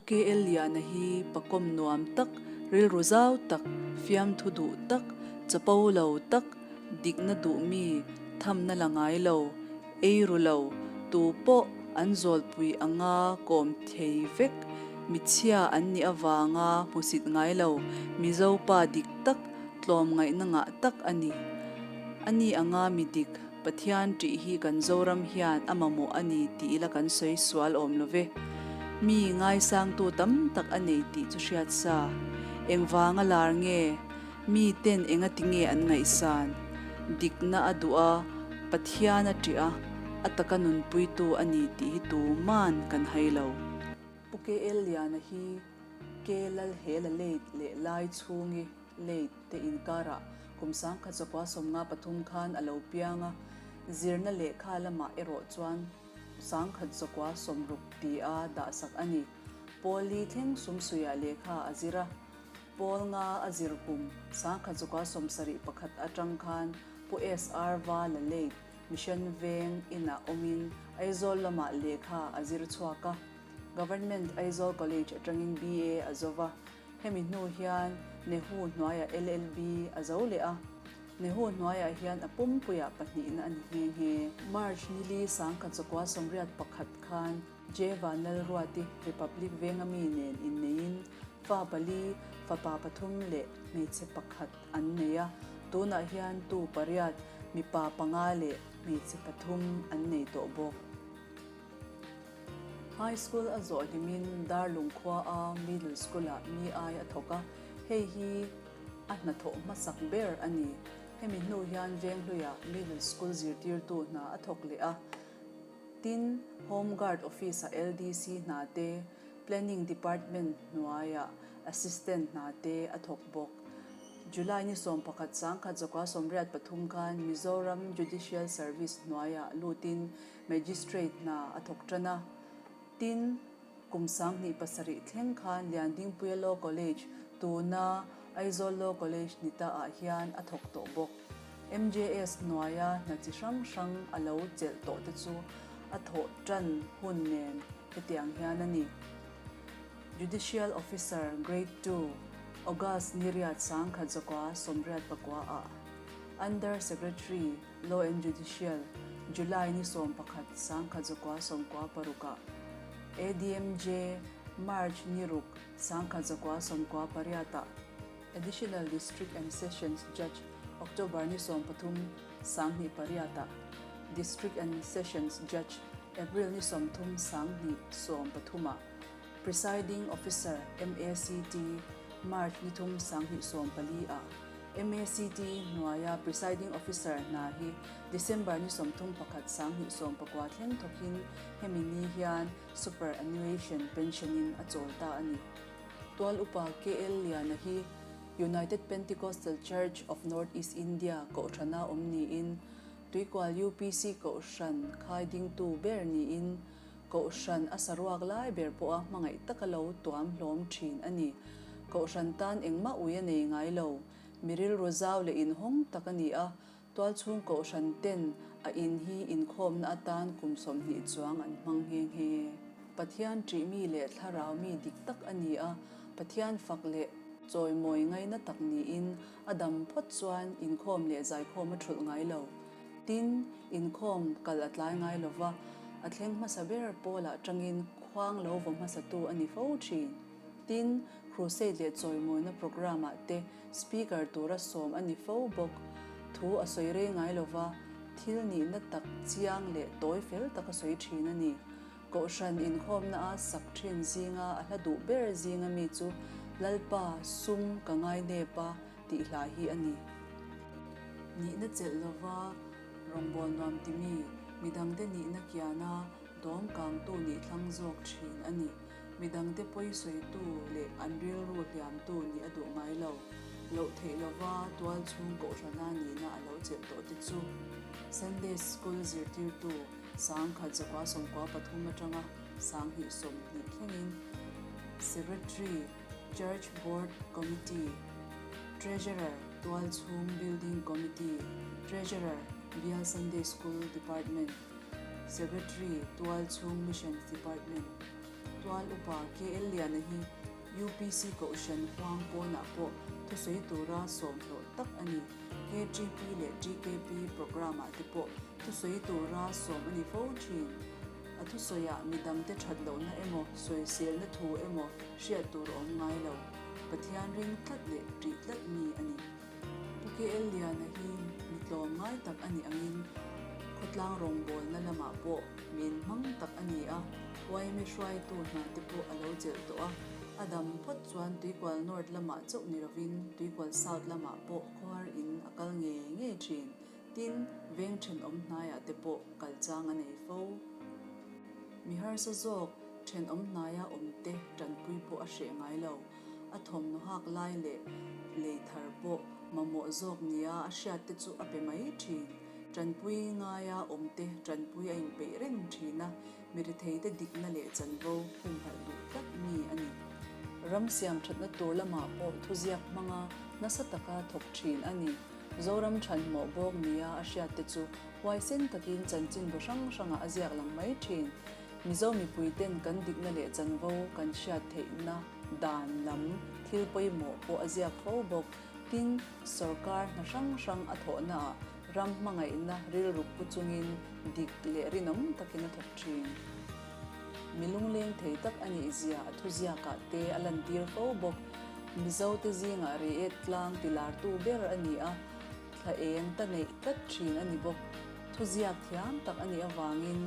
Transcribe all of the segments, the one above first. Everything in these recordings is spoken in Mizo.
KL Liana hi pakawm nuam tak, rilru zau tak, fiamthu duh tak, chapo lo tak, dikna duh mi, thamna la ngai lo, eiru lo, tu pawh an zawlpui anga kawm thei vek, michhia an nih avanga hmusit ngai lo, Mizo pa dik tak, tlawmngaihna ngah tak a ni. Ani anga mi dik, Pathian ṭih hi kan Zoram hian a mamawh a ni tih ila kan sawi sual awm lo ve. Mi ngaisangtu tam tak a nei tih chu hriat sa. Engvanga lar nge? Mi ten engati nge an ngaihsan? Dikna a duh a, Pathian a ṭih a, a taka nunpuitu a ni tih hi tuman kan hai lo. Pu KL Liana hi K Lalhela late leh lai chhungi late te inkarah kum 1953 khan a lo piang a, zirna lehkha lamah erawh chuan 1960 tia dahsak a ni. Pawl-i thleng sumsuiah lehkha a zir a. Pawl nga a zir kum 1971 atang khan Pu SR Vala Late Mission Veng inah awmin Aizawl lamah lehkha a zir chhuak a. Government Aizawl College atangin BA a zo va, hemi hnu hian Nehu hnuaiah LLB a zo leh a. Nehu hnuaiah hian a pumpuiah pahnihna a ni nghe nghe. March nili 1981 khan J. Vanlalruati Republic venga mi nen inneiin fa pali, fapa pathum leh hmeichhe pakhat an nei a, tunah hian tu pariat, mipa panga leh hmeichhe pathum an nei tawh bawk. High School a zawh hlimin Darlung khua a Middle School-ah mi ai a thawk a, hei hi a hnathawh hmasak ber a ni. Hemi hnu hian Venghluiah Middle School zirtirtu hna a thawk leh a. Tin, Home Guard Office-a LDC hna te, Planning Department hnuaia Assistant hna te a thawk bawk. July ni 11 1983 khan Mizoram Judicial Service hnuaia lutin Magistrate hna a thawk tan a. Tin, Kum 2007 thleng khan Liandingpuia Law College, tuna Aizawl Law College ni ta ah hian a thawk tawh bawk. MJS hnuaia hna chi hrang hrang a lo chelh tawh te chu a thawh tan hun nen hetiang hian a ni. Judicial Officer Grade Two, August ni riat 1989 ah Under Secretary, Law and Judicial, July ni 11 1996 ah ADMJ, March ni ruk 1998 ah Additional District and Sessions Judge, October ni 13 2008 ah District and Sessions Judge, April ni 30 2013 ah Presiding Officer, MACT, March ni thum 2014 ah MACT hnuaia Presiding Officer hna hi December ni 31 2019 thleng thawkin hemi ni hian Superannuation Pension in a chawl ta a ni. Tual upa KL Liana hi United Pentecostal Church of North East India kohhrana awm niin Tuikual UPC kohhran khai dingtu ber niin Kohhran a saruak lai ber pawha hmangaih taka lo tuam hlawm thin a ni. Kohhran tan engmah ui a nei ngai lo. Mi rilru zau leh inhawng tak a ni a, tualchhung kohhran ten a in hi inkhawmna atan kum 20 chuang an hmang nghe nghe. Pathian ṭih mi leh thlarau mi dik tak a ni a, Pathian fak leh chawimawi ngaina tak niin a dam phawt chuan inkhawm leh zaikhawm a ṭhulh ngai lo. Tin, inkhawm kal a tlai ngai lo va, a thleng hmasa ber pawlah tangin khuang lo vaw hmasatu a ni fo thin. Tin, crusade leh chawimawina programme-ah te speaker tura sawm a ni fo bawk. Thu a sawi rei ngai lo va, thil nihna tak chiang leh tawi fel tak a sawi thin a ni. Kohhran inkhawmna a sak thin zinga a hla duh ber zinga mi chu Lalpa sum ka ngai nep a tih hla hi a ni. Nihna chelh lova rawngbâwl nuam ti mi, midangte nihna kiana dawm kangtu nih thlang zawk thin a ni. Midangte pawi sawitu leh an rilru hliamtu nih a duh ngai lo. Loh theih lova tual chhung kohhrana nihna a lo chelh tawh te chu Sunday School zirtirtu 1993 atanga 2020 thlengin Secretary, Church Board Committee, Treasurer, Tualchhung Building Committee, Treasurer, Bial Sunday School Department, Secretary, Tualchhung Missions Department. Tual upa KL Liana hi UPC Kohhran huang pawnah pawh thusawi tura sawm hlawh tak a ni. KTP leh TKP programme-ah te pawh thusawi tura sawm a ni fo thin. A thusawiah midangte that lohna emaw, sawiselna thu emaw hriat tur a awm ngai lo. Pathian ring tlat leh ṭih tlat mi a ni. Pu KL Liana hi mi tlawm ngai tak a nih angin khawtlang rawngbawlna lamah pawh min hmang tak a ni a, yma hruaitu hna te pawh a lo chelh tawh a. A dam phawt chuan Tuikual North lamah chauh ni lovin Tuikual South lamah pawh khawhar in a kal ngei ngei thin. Tin, veng thenawm hnaiah te pawh kal chang a nei fo. Mi harsa zawk thenawm hnaia awmte tanpui pawh a hreh ngai lo. A thawmhnaw hak lai leh lei thar pawh mamawh zawk nia a hriat te chu a pe mai thin. Tanpui ngaia awmte tanpui a inpeih reng thin a, mi ritheite dikna leh chanvo humhalh duh tlat mi a ni. Ram siam thatna tur lamah pawh thuziak hmanga nasa taka thawk thin a ni. Zoram thanmawh bawk nia a hriat te chu huaisen takin chanchinbu hrang hrangah a ziak lang mai thin. Mizo mipuiten kan dikna leh chanvo kan hriat theihna dan lam thil pawimawh pawh a ziak fo bawk. Tin, sorkar hna hrang hrang a thawhnaah ram hmangaihna rilruk pu chungin dik leh rinawm takin a thawk thin. Mi lungleng thei tak a nih zia a thuziakah te a lantir fo bawk. Mizote zingah Reiek tlang tilartu ber a ni a, thla eng ta neih tlat thin a ni bawk. Thuziak thiam tak a nih avangin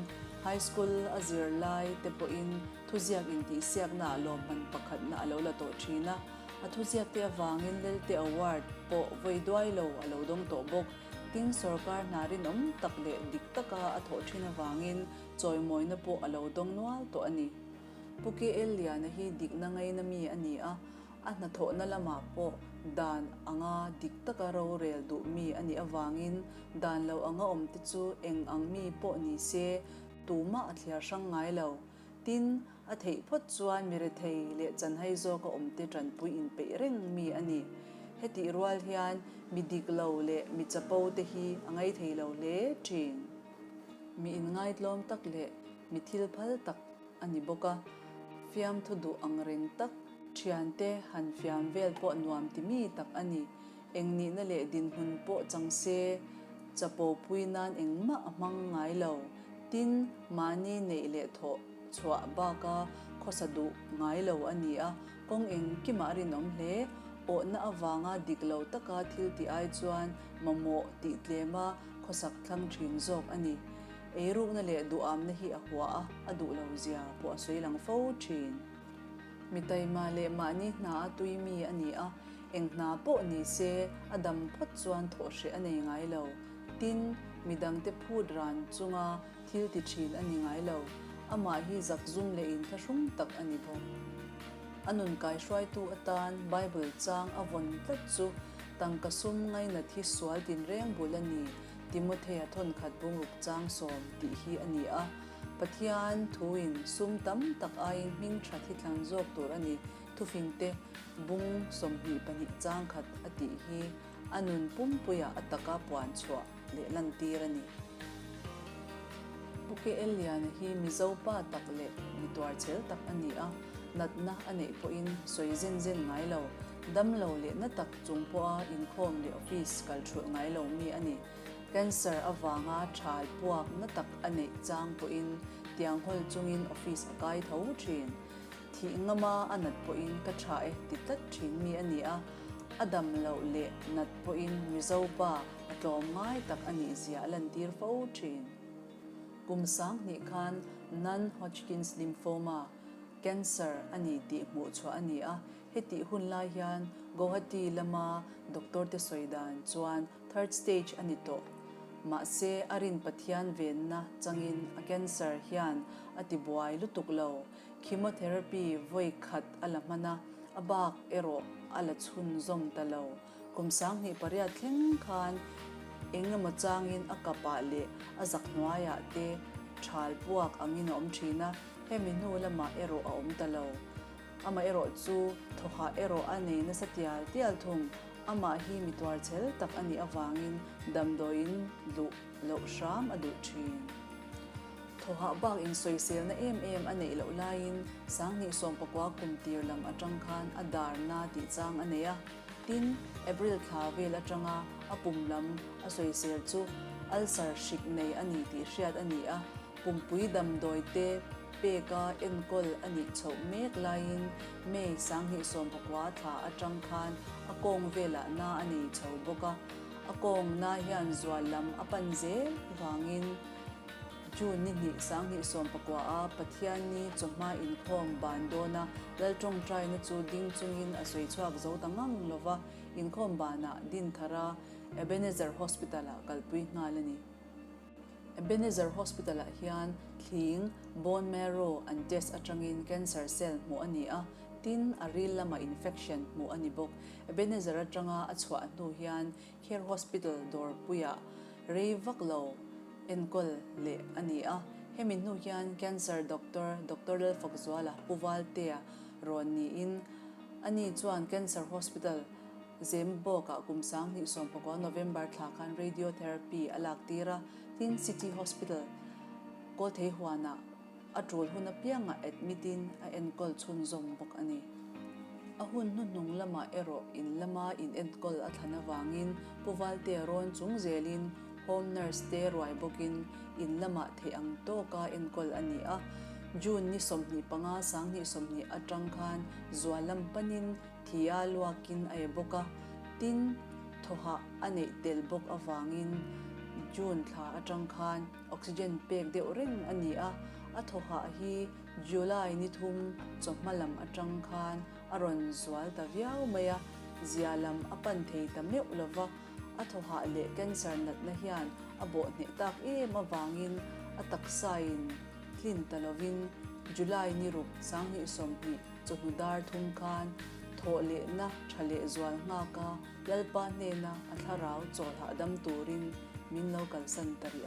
High School a zir lai te pawhin thuziak intihsiaknaah lawmman pakhatna a lo la tawh thin a. A thuziak te avangin Lelte Award pawh vawi duai lo a lo dawng tawh bawk. Tin, sorkar hna rinawm tak leh dik taka a thawh thin avangin chawimawina pawh a lo dawng nual tawh a ni. Pu KL Liana hi dikna ngaina mi a ni a, a hnathawhna lamah pawh dan anga dik taka rorel duh mi a nih avangin dan lo anga awm te chu eng ang mi pawh ni se tumah a thliar hrang ngai lo. Tin, a theih phawt chuan mi rethei leh chanhai zawka awm te tanpui inpeih reng mi a ni. Hetih rual hian mi dik lo leh mi chapo te hi a ngaithei lo hle thin. Mi inngaitlawm tak leh mi thil phal tak a ni bawk a, fiamthu duh ang reng tak, thiante han fiam vel pawh nuam ti mi tak a ni. Eng nihna leh dinhmun pawh chang se, chapo pui nan engmah a hmang ngai lo. Tin, mahni neih leh thawh chhuah baka khawsa duh ngai lo a ni a, kawng engkimah a rinawm hle. Awhna avanga dik lo taka thil tih ai chuan mamawh tih tlema khawsak thlang thin zawk a ni. Eirukna leh duhamna hi a hua a, a duh lo zia pawh a sawi lang fo thin. Mi taima leh mahni hna a tui mi a ni a, eng hna pawh ni se a dam phawt chuan thawh hreh a nei ngai lo. Tin, mi dangte phut ran chunga thil ti thin a ni ngai lo. Amah hi zakzum leh inthlahrung tak a ni bawk. A nun kaihruaitu atan Bible chang a vawn tlat chu tangka sum ngainat hi sual tinreng bul a ni. Timothea thawnkhat bungruk chang sawm tih hi a ni a, Pathian thuin sum tam tak aiin hming that hi thlang zawk tur a ni, thufingte bung 22 chang khat a tih hi a nun pumpuiah a taka puan chhuah leh lantir a ni. Pu KL Liana hi Mizo pa tak leh mi tuarchhel tak a ni a, natna a neih pawhin sawi zen zen ngai lo, Damlo leh na tak chung pawha inkhawm leh office kal thulh ngai lo mi a ni. Cancer avanga thal puak na tak a neih chang pawhin tiang hawl chungin office a kai tho thin. Thih ngama a nat pawhin ka tha e ti tlat thin mi a ni a, a dam loh leh nat pawhin Mizo pa a tlawm ngai tak a nih zia a lantir fo thin. Kum 2000 khan Non-Hodgkin's lymphoma, cancer, a ni tih hmuh chhuah a ni a, Hetih hun lai hian Guwahati lama doctor te sawi dan chuan third stage a ni tawh. Mahse a rin Pathian venna changin a cancer hian a ti buai lutuk lo. Chemotherapy vawi khat a la hman a, a bak erawh a la chhunzawm ta lo. Kum 2008 thleng khan eng emaw changin a kapah leh a zak hnuaiah te thal puak angin a awm thin a, hemi hnu lamah erawh a awm ta lo. Amaherawh chu thawhah erawh a nei nasa tial tial thung. Amah hi mi tuarchhel tak a nih avangin damdawiin luh loh hram a duh thin. Thawhah bak insawiselna em em a neih loh laiin sanghnih sawmpakua kum tir lam atang khan a darna tih chang a nei a. Tin, April thla vel atanga a pum lam a sawisel chu ulcer hrik nei a ni tih hriat a ni a, pumpui damdawi te peka enkawl a nih chhoh mek laiin May 2019 thla atang khan a kawng velah na a nei chho bawk a, a kawng na hian zual lam a pan zel vangin June ni hnih 2019 a Pathianni chawhma inkhawm ban dawna Lal tawngtaina chu ding chungin a sawi chhuak zo ta ngang lova, inkhawm banah Dinthara Ebenezer Hospital-ah kalpui nghal a ni. Ebenezer Hospital-ah hian thling, bone marrow, an test atangin cancer cell hmuh a ni a, tin, a ril lama infection hmuh a ni bawk. Ebenezer atanga a chhuah hnu hian Care Hospital dawrpuiah rei vak lo enkawl leh a ni a, hemi hnu hian Cancer Doctor Doctor Lalfakzuala Pu Valtea rawn niin ani chuan Cancer Hospital Zembawkah kum 2019 November thla khan Radiotherapy a lak tir a, tin City Hospital Kawltheihuanah A tul hun apiangah admit in a enkawl chhunzawm bawk a ni. A hun hnuhnung lamah erawh in lama in enkawl a thlan avangin Pu Valtea rawn chung zelin home nurse te ruai bawkin in lamah theih ang tawka enkawl a ni a. June ni 25 2020 atang khan zual lam panin thia luakin a e bawk a, tin thawhah a neih tel bawk avangin June thla atang khan Oxygen pek deuh reng a ni a, a thawhah hi July ni thum chawhma lam atang khan a rawn zual ta viau mai a, zia lam a pan thei ta meuh lova, a thawhah leh cancer natna hian a bawh hneh tak em avangin a taksain tlin ta lovin July ni ruk 2020 chawhnu dar thum khan thawh lehna tha leh zual nghaka Lalpa hnena a thlarau chawl hahdam turin min lo kalsan ta rih a ni.